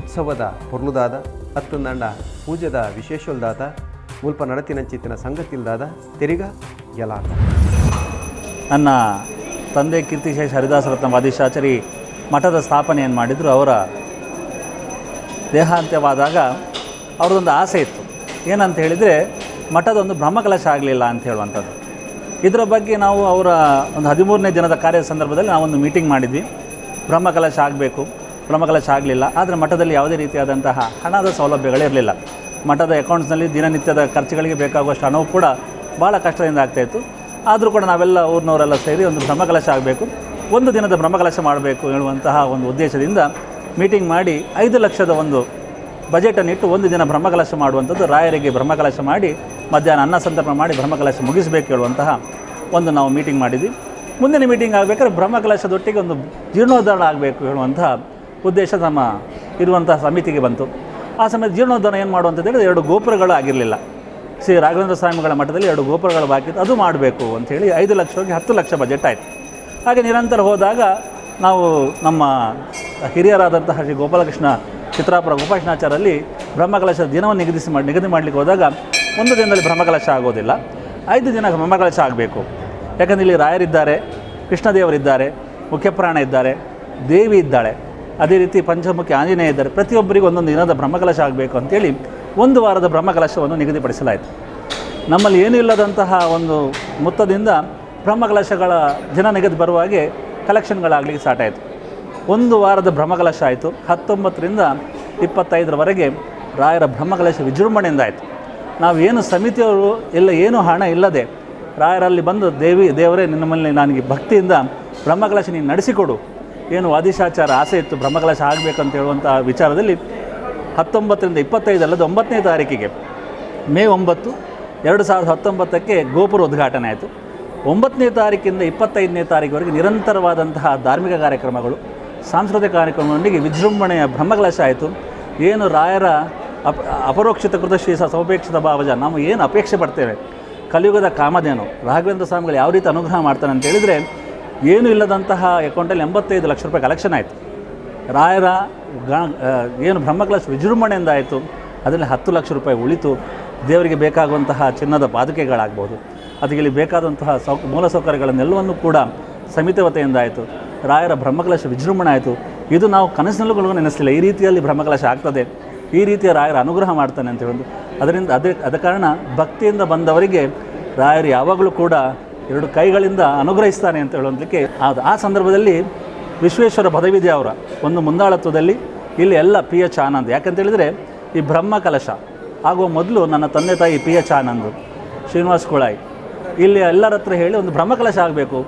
ಉತ್ಸವದ ಪೊರ್ಲುದಾದ ಅತ್ತಂದಂಡ ಪೂಜೆದ ವಿಶೇಷಲ್ದಾದ ಮುಲ್ಪ ನಡತಿನಂಚಿತ್ತಿನ ಸಂಗತಿಲ್ದಾದ ತೆರಿಗ ಎಲಾಕ. ನನ್ನ ತಂದೆ ಕೀರ್ತಿಶೇಷ ಹರಿದಾಸರತ್ನ ವಾದಿಶಾಚಾರಿ ಮಠದ ಸ್ಥಾಪನೆಯನ್ನು ಮಾಡಿದರು. ಅವರ ದೇಹಾಂತ್ಯವಾದಾಗ ಅವ್ರದ್ದೊಂದು ಆಸೆ ಇತ್ತು. ಏನಂತ ಹೇಳಿದರೆ, ಮಠದೊಂದು ಬ್ರಹ್ಮಕಲಶ ಆಗಲಿಲ್ಲ ಅಂತ ಹೇಳುವಂಥದ್ದು. ಇದರ ಬಗ್ಗೆ ನಾವು ಅವರ ಒಂದು 13ನೇ ದಿನದ ಕಾರ್ಯ ಸಂದರ್ಭದಲ್ಲಿ ನಾವೊಂದು ಮೀಟಿಂಗ್ ಮಾಡಿದ್ವಿ. ಬ್ರಹ್ಮಕಲಶ ಆಗಬೇಕು, ಬ್ರಹ್ಮಕಲಶ ಆಗಲಿಲ್ಲ. ಆದರೆ ಮಠದಲ್ಲಿ ಯಾವುದೇ ರೀತಿಯಾದಂತಹ ಹಣದ ಸೌಲಭ್ಯಗಳಿರಲಿಲ್ಲ. ಮಠದ ಅಕೌಂಟ್ಸ್ನಲ್ಲಿ ದಿನನಿತ್ಯದ ಖರ್ಚುಗಳಿಗೆ ಬೇಕಾಗುವಷ್ಟು ಹಣವೂ ಕೂಡ ಭಾಳ ಕಷ್ಟದಿಂದ ಆಗ್ತಾಯಿತ್ತು. ಆದರೂ ಕೂಡ ನಾವೆಲ್ಲ ಊರಿನವರೆಲ್ಲ ಸೇರಿ ಒಂದು ಬ್ರಹ್ಮಕಲಶ ಆಗಬೇಕು, ಒಂದು ದಿನದ ಬ್ರಹ್ಮಕಲಶ ಮಾಡಬೇಕು ಹೇಳುವಂತಹ ಒಂದು ಉದ್ದೇಶದಿಂದ ಮೀಟಿಂಗ್ ಮಾಡಿ 5 ಲಕ್ಷದ ಒಂದು ಬಜೆಟನ್ನು ಇಟ್ಟು ಒಂದು ದಿನ ಬ್ರಹ್ಮಕಲಶ ಮಾಡುವಂಥದ್ದು, ರಾಯರಿಗೆ ಬ್ರಹ್ಮಕಲಶ ಮಾಡಿ ಮಧ್ಯಾಹ್ನ ಅನ್ನ ಸಂತರ್ಪಣೆ ಮಾಡಿ ಬ್ರಹ್ಮಕಲಶ ಮುಗಿಸಬೇಕು ಹೇಳುವಂತಹ ಒಂದು ನಾವು ಮೀಟಿಂಗ್ ಮಾಡಿದ್ವಿ. ಮುಂದಿನ ಮೀಟಿಂಗ್ ಆಗಬೇಕಾದ್ರೆ ಬ್ರಹ್ಮಕಲಶದೊಟ್ಟಿಗೆ ಒಂದು ಜೀರ್ಣೋದ್ಧಾರ ಆಗಬೇಕು ಹೇಳುವಂತಹ ಉದ್ದೇಶ ನಮ್ಮ ಇರುವಂತಹ ಸಮಿತಿಗೆ ಬಂತು. ಆ ಸಮಯದ ಜೀರ್ಣೋದ್ಧಾರ ಏನು ಮಾಡುವಂಥದ್ದು ಹೇಳಿದ್ರೆ, 2 ಗೋಪುರಗಳು ಆಗಿರಲಿಲ್ಲ. ಶ್ರೀ ರಾಘವೇಂದ್ರ ಸ್ವಾಮಿಗಳ ಮಠದಲ್ಲಿ 2 ಗೋಪುರಗಳು ಬಾಕಿ ಇತ್ತು, ಅದು ಮಾಡಬೇಕು ಅಂಥೇಳಿ 5 ಲಕ್ಷ ಹೋಗಿ 10 ಲಕ್ಷ ಬಜೆಟ್ ಆಯಿತು. ಹಾಗೆ ನಿರಂತರ ಹೋದಾಗ ನಾವು ನಮ್ಮ ಹಿರಿಯರಾದಂತಹ ಶ್ರೀ ಗೋಪಾಲಕೃಷ್ಣ ಚಿತ್ರಾಪುರ ಗೋಪಾಲಕೃಷ್ಣಾಚಾರ್ಯಲ್ಲಿ ಬ್ರಹ್ಮಕಲಶದ ದಿನವನ್ನು ನಿಗದಿ ಮಾಡಲಿಕ್ಕೆ ಹೋದಾಗ ಒಂದು ದಿನದಲ್ಲಿ ಬ್ರಹ್ಮಕಲಶ ಆಗೋದಿಲ್ಲ, 5 ದಿನ ಬ್ರಹ್ಮಕಲಶ ಆಗಬೇಕು. ಯಾಕಂದರೆ ಇಲ್ಲಿ ರಾಯರಿದ್ದಾರೆ, ಕೃಷ್ಣದೇವರಿದ್ದಾರೆ, ಮುಖ್ಯಪ್ರಾಣ ಇದ್ದಾರೆ, ದೇವಿ ಇದ್ದಾಳೆ, ಅದೇ ರೀತಿ ಪಂಚಮುಖಿ ಆಂಜನೇಯ ಇದ್ದಾರೆ. ಪ್ರತಿಯೊಬ್ಬರಿಗೂ ಒಂದೊಂದು ದಿನದ ಬ್ರಹ್ಮಕಲಶ ಆಗಬೇಕು ಅಂಥೇಳಿ ಒಂದು ವಾರದ ಬ್ರಹ್ಮಕಲಶವನ್ನು ನಿಗದಿಪಡಿಸಲಾಯಿತು. ನಮ್ಮಲ್ಲಿ ಏನೂ ಇಲ್ಲದಂತಹ ಒಂದು ಮೊತ್ತದಿಂದ ಬ್ರಹ್ಮಕಲಶಗಳ ದಿನ ನಿಗದಿ ಬರುವ ಹಾಗೆ ಕಲೆಕ್ಷನ್ಗಳಾಗಲಿಕ್ಕೆ ಸ್ಟಾರ್ಟ್ ಆಯಿತು. ಒಂದು ವಾರದ ಬ್ರಹ್ಮಕಲಶ ಆಯಿತು. 19ರಿಂದ 25ರವರೆಗೆ ರಾಯರ ಬ್ರಹ್ಮಕಲಶ ವಿಜೃಂಭಣೆಯಿಂದ ಆಯಿತು. ನಾವೇನು ಸಮಿತಿಯವರು ಎಲ್ಲ ಏನೂ ಹಣ ಇಲ್ಲದೆ ರಾಯರಲ್ಲಿ ಬಂದು, ದೇವಿ ದೇವರೇ ನಿಮ್ಮಲ್ಲಿ ನನಗೆ ಭಕ್ತಿಯಿಂದ ಬ್ರಹ್ಮಕಲಶ ನೀನು ನಡೆಸಿಕೊಡು, ಏನು ವಾದಿಶಾಚಾರ ಆಸೆ ಇತ್ತು ಬ್ರಹ್ಮಕಲಶ ಆಗಬೇಕಂತ ಹೇಳುವಂಥ ವಿಚಾರದಲ್ಲಿ 19ರಿಂದ 25 ಅಲ್ಲದೆ 9ನೇ ತಾರೀಕಿಗೆ ಮೇ 9 2019ಕ್ಕೆ ಗೋಪುರ ಉದ್ಘಾಟನೆ ಆಯಿತು. 9ನೇ ತಾರೀಕಿಂದ 25ನೇ ತಾರೀಕುವರೆಗೆ ನಿರಂತರವಾದಂತಹ ಧಾರ್ಮಿಕ ಕಾರ್ಯಕ್ರಮಗಳು, ಸಾಂಸ್ಕೃತಿಕ ಕಾರ್ಯಕ್ರಮಗಳೊಂದಿಗೆ ವಿಜೃಂಭಣೆಯ ಬ್ರಹ್ಮಕಲಶ ಆಯಿತು. ಏನು ರಾಯರ ಅಪರೋಕ್ಷಿತ ಕೃತಶ್ರೀ ಸಮಪೇಕ್ಷಿತ ಭಾವಜ, ನಾವು ಏನು ಅಪೇಕ್ಷೆ ಪಡ್ತೇವೆ, ಕಲಿಯುಗದ ಕಾಮಧೇನು ರಾಘವೇಂದ್ರ ಸ್ವಾಮಿಗಳು ಯಾವ ರೀತಿ ಅನುಗ್ರಹ ಮಾಡ್ತಾನೆ ಅಂತ ಹೇಳಿದರೆ, ಏನೂ ಇಲ್ಲದಂತಹ ಅಕೌಂಟಲ್ಲಿ 85 ಲಕ್ಷ ರೂಪಾಯಿ ಕಲೆಕ್ಷನ್ ಆಯಿತು. ರಾಯರ ಏನು ಬ್ರಹ್ಮಕಲಶ ವಿಜೃಂಭಣೆಯಿಂದ ಆಯಿತು, ಅದರಲ್ಲಿ 10 ಲಕ್ಷ ರೂಪಾಯಿ ಉಳಿತು. ದೇವರಿಗೆ ಬೇಕಾಗುವಂತಹ ಚಿನ್ನದ ಪಾದುಕೆಗಳಾಗ್ಬೋದು, ಅದಕ್ಕೆ ಇಲ್ಲಿ ಬೇಕಾದಂತಹ ಮೂಲ ಸೌಕರ್ಯಗಳನ್ನೆಲ್ಲವನ್ನೂ ಕೂಡ ಸಮಿತಿ ವತಿಯಿಂದ ಆಯಿತು. ರಾಯರ ಬ್ರಹ್ಮಕಲಶ ವಿಜೃಂಭಣೆ ಆಯಿತು. ಇದು ನಾವು ಕನಸಿನಲ್ಲೂ ಕೂಡ ನೆನೆಸಲಿಲ್ಲ, ಈ ರೀತಿಯಲ್ಲಿ ಬ್ರಹ್ಮಕಲಶ ಆಗ್ತದೆ, ಈ ರೀತಿಯ ರಾಯರ ಅನುಗ್ರಹ ಮಾಡ್ತಾನೆ ಅಂತ ಹೇಳೋದು. ಅದರಿಂದ ಅದೇ ಕಾರಣ ಭಕ್ತಿಯಿಂದ ಬಂದವರಿಗೆ ರಾಯರು ಯಾವಾಗಲೂ ಕೂಡ 2 ಕೈಗಳಿಂದ ಅನುಗ್ರಹಿಸ್ತಾನೆ ಅಂತ ಹೇಳುವಂಥಕ್ಕೆ ಆ ಸಂದರ್ಭದಲ್ಲಿ ವಿಶ್ವೇಶ್ವರ ಪದವಿದೆ ಅವರ ಒಂದು ಮುಂದಾಳತ್ವದಲ್ಲಿ ಇಲ್ಲಿ ಎಲ್ಲ ಪಿ ಎಚ್ ಆನಂದ್. ಯಾಕಂತೇಳಿದರೆ ಈ ಬ್ರಹ್ಮಕಲಶ ಆಗುವ ಮೊದಲು ನನ್ನ ತಂದೆ ತಾಯಿ ಪಿ ಎಚ್ ಆನಂದ್, ಶ್ರೀನಿವಾಸ್ ಕುಳಾಯಿ ಇಲ್ಲಿ ಎಲ್ಲರ ಹತ್ರ ಹೇಳಿ ಒಂದು ಬ್ರಹ್ಮಕಲಶ ಆಗಬೇಕು,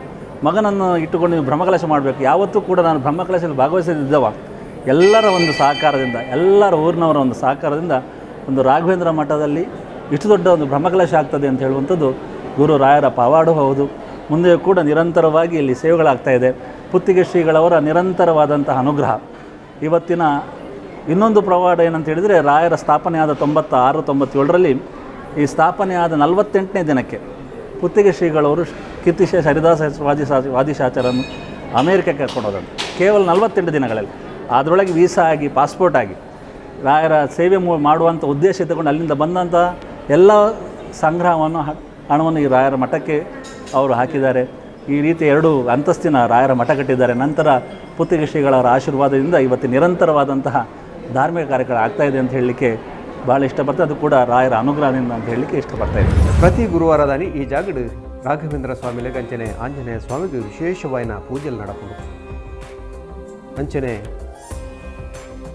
ಮಗನನ್ನು ಇಟ್ಟುಕೊಂಡು ನೀವು ಬ್ರಹ್ಮಕಲಶ ಮಾಡಬೇಕು. ಯಾವತ್ತೂ ಕೂಡ ನಾನು ಬ್ರಹ್ಮಕಲಶದಲ್ಲಿ ಭಾಗವಹಿಸದಿದ್ದವ ಎಲ್ಲರ ಒಂದು ಸಹಕಾರದಿಂದ, ಎಲ್ಲರ ಊರಿನವರ ಒಂದು ಸಹಕಾರದಿಂದ ಒಂದು ರಾಘವೇಂದ್ರ ಮಠದಲ್ಲಿ ಇಷ್ಟು ದೊಡ್ಡ ಒಂದು ಬ್ರಹ್ಮಕಲಶ ಆಗ್ತದೆ ಅಂತ ಹೇಳುವಂಥದ್ದು ಗುರು ರಾಯರ ಪವಾಡು ಹೌದು. ಮುಂದೆಯೂ ಕೂಡ ನಿರಂತರವಾಗಿ ಇಲ್ಲಿ ಸೇವೆಗಳಾಗ್ತಾ ಇದೆ. ಪುತ್ತಿಗೆ ಶ್ರೀಗಳವರ ನಿರಂತರವಾದಂತಹ ಅನುಗ್ರಹ. ಇವತ್ತಿನ ಇನ್ನೊಂದು ಪ್ರವಾಡ ಏನಂತ ಹೇಳಿದರೆ, ರಾಯರ ಸ್ಥಾಪನೆಯಾದ 96 97ರಲ್ಲಿ ಈ ಸ್ಥಾಪನೆಯಾದ 48ನೇ ದಿನಕ್ಕೆ ಪುತ್ತಿಗೆ ಶ್ರೀಗಳವರು ಕೀರ್ತಿಶೇಷ ಹರಿದಾಸ ವಾದಿಶಾಚಾರನ್ನು ಅಮೇರಿಕಕ್ಕೆ ಕರ್ಕೊಂಡು ಹೋದಂತೆ ಕೇವಲ 48 ದಿನಗಳಲ್ಲಿ. ಅದರೊಳಗೆ ವೀಸಾ ಆಗಿ ಪಾಸ್ಪೋರ್ಟ್ ಆಗಿ ರಾಯರ ಸೇವೆ ಮಾಡುವಂಥ ಉದ್ದೇಶ ಇಟ್ಟುಕೊಂಡು ಅಲ್ಲಿಂದ ಬಂದಂಥ ಎಲ್ಲ ಸಂಗ್ರಹವನ್ನು ಹಣವನ್ನು ಈ ರಾಯರ ಮಠಕ್ಕೆ ಅವರು ಹಾಕಿದ್ದಾರೆ. ಈ ರೀತಿ 2 ಅಂತಸ್ತಿನ ರಾಯರ ಮಠ ಕಟ್ಟಿದ್ದಾರೆ. ನಂತರ ಪುತ್ತಿಗೆ ಶ್ರೀಗಳವರ ಆಶೀರ್ವಾದದಿಂದ ಇವತ್ತು ನಿರಂತರವಾದಂತಹ ಧಾರ್ಮಿಕ ಕಾರ್ಯಕ್ರಮ ಆಗ್ತಾಯಿದೆ ಅಂತ ಹೇಳಲಿಕ್ಕೆ ಭಾಳ ಇಷ್ಟಪಡ್ತಾರೆ. ಅದು ಕೂಡ ರಾಯರ ಅನುಗ್ರಹದಿಂದ ಅಂತ ಹೇಳಲಿಕ್ಕೆ ಇಷ್ಟಪಡ್ತಾ ಇದ್ದೀನಿ. ಪ್ರತಿ ಗುರುವಾರದಾನಿ ಈ ಜಾಗಡ್ ರಾಘವೇಂದ್ರ ಸ್ವಾಮಿಲೆಗ್ ಅಂಚನೆ ಆಂಜನೇಯ ಸ್ವಾಮಿಗೆ ವಿಶೇಷವಾಯಿನ ಪೂಜೆಲು ನಡಪುಂಡು. ಅಂಚನೆ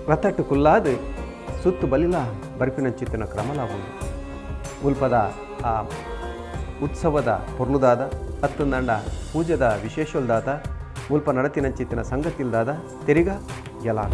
ರಥಟ್ಟು ಕುಲ್ಲಾದ ಸುತ್ತು ಬಲಿಲ ಬರ್ಪಿನಂಚಿತ್ತಿನ ಕ್ರಮಲಾವುಂಡು. ಮುಲ್ಪದ ಆ ಉತ್ಸವದ ಪೊರ್ಲುದಾದ ಅತ್ತಂದಂಡ ಪೂಜೆದ ವಿಶೇಷಲ್ದಾದ ಮುಲ್ಪ ನಡತಿನಂಚಿತ್ತಿನ ಸಂಗತಿಲ್ದಾದ ತೆರಿಗ ಗೆಲಾಕ.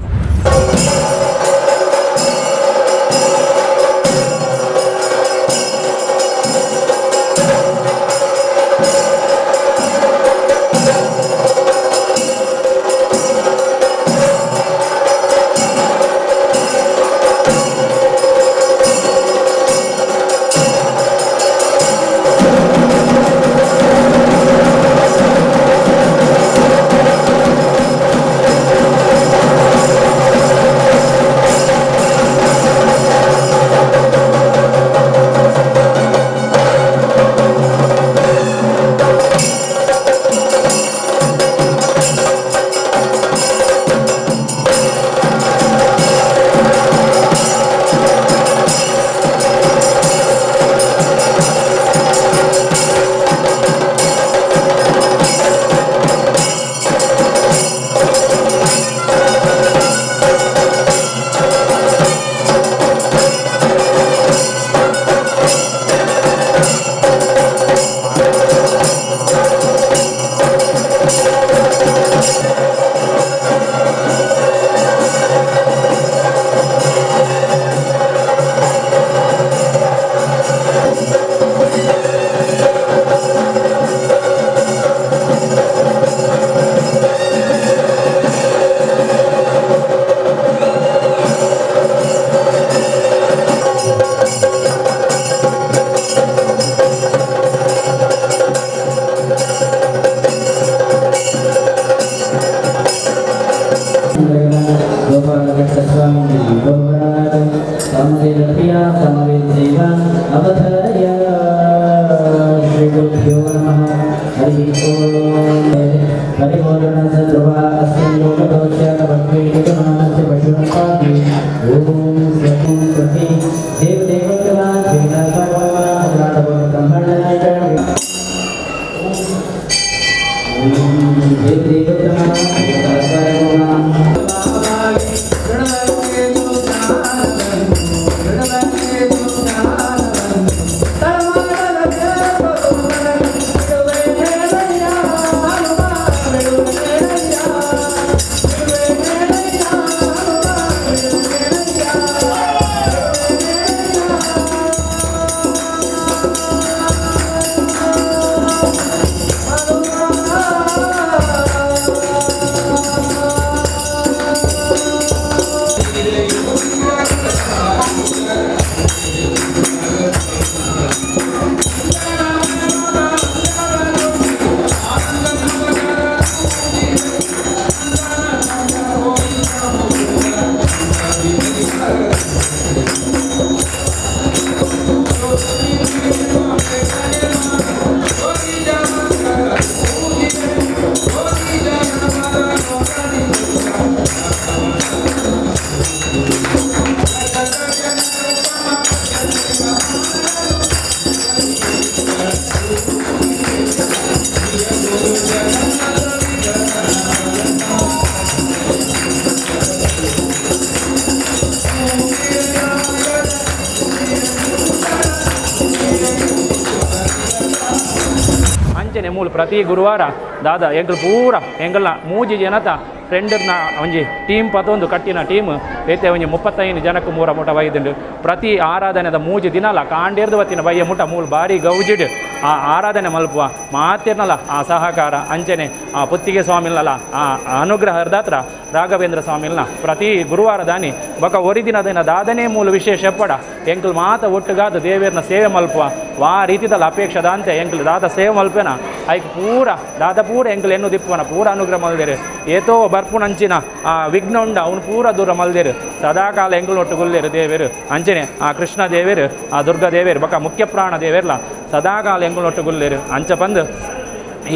ಅಂಚನೆ ಮೂಲು ಪ್ರತಿ ಗುರುವಾರ ದಾದಾ ಎಂಕಲ್ ಪೂರ ಎಂಕಲ್ನ ಮೂಜಿ ಜನತ ಫ್ರೆಂಡ್ನ ಒಂಜಿ ಟೀಮ್ ಪತೊಂದು ಕಟ್ಟಿನ ಟೀಮ್ ಏತೆ ಒಂಜಿ 35 ಜನಕ್ಕೆ ಮೂರ ಮುಟ ಬೈದುಂಡು. ಪ್ರತಿ ಆರಾಧನೆದ ಮೂಜಿ ದಿನಲ ಕಾಂಡೇರ್ದು ಬತ್ತಿನ ಬಯ್ಯ ಮುಟ ಮೂಲು ಬಾರಿ ಗೌಜಿಡ್ ಆ ಆರಾಧನೆ ಮಲ್ಪುವ ಮಾತಿರ್ನಲ ಆ ಸಹಕಾರ ಅಂಚನೆ ಆ ಪುತ್ತಿಗೆ ಸ್ವಾಮಿಲ್ನಲ ಆ ಅನುಗ್ರಹ ಹರ್ದಾತ್ರ ರಾಘವೇಂದ್ರ ಸ್ವಾಮಿಲ್ನ ಪ್ರತಿ ಗುರುವಾರ ದಾನಿ ಬೊಕ ಒರಿ ದಿನ ದಿನ ದಾದನೆ ಮೂಲ ವಿಶೇಷ ಪಡ ಎಂಕಲ್ ಮಾತ ಒಟ್ಟುಗಾದ ದೇವೇರ್ನ ಸೇವೆ ಮಲ್ಪುವ ವಾ ರೀತಿದಲ್ಲ ಅಪೇಕ್ಷದಾಂತೆ ಎಂಕಲ್ ದಾದ ಸೇವೆ ಮಲ್ಪೆನ ಐಕ್ ಪೂರ ದಾದ ಪೂರ ಎಂಕಲ್ ಎನ್ನು ದಿಪ್ಪುವನ ಪೂರ ಅನುಗ್ರಹ ಮಲ್ದೇರು ಏತೋ ಬರ್ಪುನಂಚಿನ ಆ ವಿಘ್ನ ಉಂಡ ಅವನು ಪೂರ ದೂರ ಮಲ್ದೇರು ಸದಾಕಾಲ ಎಂಕಲ್ ಒಟ್ಟು ಗುಲ್ಲೇರು ದೇವೇರು ಅಂಚನೆ ಆ ಕೃಷ್ಣ ದೇವೇರು ಆ ದುರ್ಗಾ ದೇವೇರು ಬೊಕ ಮುಖ್ಯ ಪ್ರಾಣ ದೇವೇರ್ಲ ಸದಾಕಾಲ ಎಂಕಲ್ ಒಟ್ಟು ಗುಲ್ಲೇರು ಅಂಚ ಪಂದು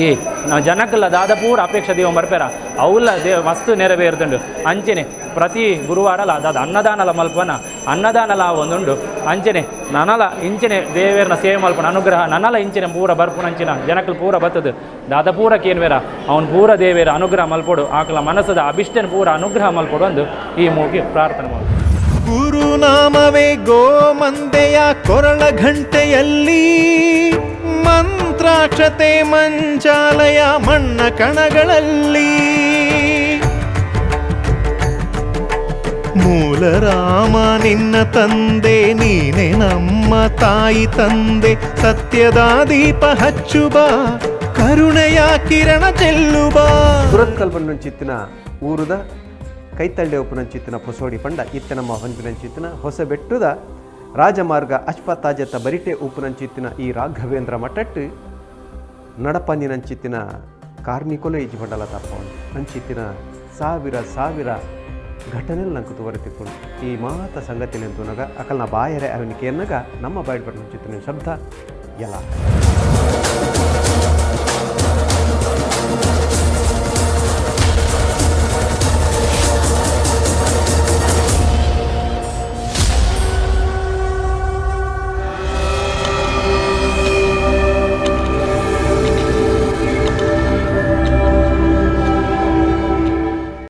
ಈ ಜನಕ್ಕೆಲ್ಲ ದಾದ ಪೂರ ಅಪೇಕ್ಷೆ ದೇವ ಮರ್ಪೆರ ಅವುಲ್ಲ ದೇವ ಮಸ್ತ್ ನೆರವೇರ್ತುಂಡು. ಅಂಚನೆ ಪ್ರತಿ ಗುರುವಾರಲ ದಾದ ಅನ್ನದಾನಲ ಮಲ್ಪನ ಅನ್ನದಾನಲ ಆವೊಂದುಂಡು. ಅಂಚನೆ ನನಲ ಇಂಚನೆ ದೇವೆರ್ನ ಸೇವೆ ಮಲ್ಪುನ ಅನುಗ್ರಹ ನನಲ ಇಂಚನೆ ಪೂರ ಬರ್ಪುನಂಚಿನ ಜನಕುಲು ಪೂರ ಬತ್ತದು ದಾದ ಪೂರ ಕೇನ್ವೆರ ಅವನು ಪೂರ ದೇವೆರ ಅನುಗ್ರಹ ಮಲ್ಪೊಡು, ಆಕಲ ಮನಸ್ಸದ ಅಭಿಷ್ಟನ ಪೂರ ಅನುಗ್ರಹ ಮಲ್ಪೊಡು ಅಂದು ಈ ಮೂಗಿ ಪ್ರಾರ್ಥನೆ ಮಾಡು. ಗುರುನಾಮವೇ ಗೋಮಂದೆಯ ಕೊರಳ ಘಂಟೆಯಲ್ಲಿ, ಮಂತ್ರಾಕ್ಷತೆ ಮಂಚಾಲಯ ಮಣ್ಣ ಕಣಗಳಲ್ಲಿ. ಮೂಲ ರಾಮ ನಿನ್ನ ತಂದೆ, ನೀನೆ ನಮ್ಮ ತಾಯಿ ತಂದೆ. ಸತ್ಯದ ದೀಪ ಹಚ್ಚು ಬಾ, ಕರುಣೆಯ ಕಿರಣ ಚೆಲ್ಲು ಬಾ. ಸುರತ್ಕಲ್ ಬಂಡಂಚಿತ್ತಿನ ಊರುದ ಕೈತಳ್ಳಿ ಉಪ್ಪುನಂಚಿತ್ತಿನ ಪೊಸೋಡಿ ಪಂಡ ಇತ್ತ ನಮ್ಮ ಹೊಂಪಿನಂಚಿತ್ತಿನ ಹೊಸ ಬೆಟ್ಟದ ರಾಜಮಾರ್ಗ ಅಶ್ಪತಾಜತ ಬರಿಟೆ ಉಪ್ಪುನಂಚಿತ್ತಿನ ಈ ರಾಘವೇಂದ್ರ ಮಠಟ್ಟು ನಡಪಂದಿನಂಚಿತ್ತಿನ ಕಾರ್ಮಿಕೊಲೆ ಇಜ್ಜಿ ಮಂಡಲ ತಪ್ಪವನು ಅಂಚಿತ್ತಿನ ಸಾವಿರ ಸಾವಿರ ಘಟನೆలు ನಂಗೆ ತುವರೆ. ಈ ಮಾತ ಸಂಗತಿಲೆಂತುನಗ ಅಕಲ್ನ ಬಾಯರೆ ಅವನಿಗೆ ಎನ್ನಗ ನಮ್ಮ ಬಾಯ್ಡ್ ಬಣ್ಣ ಶಬ್ದ ಎಲ್ಲ.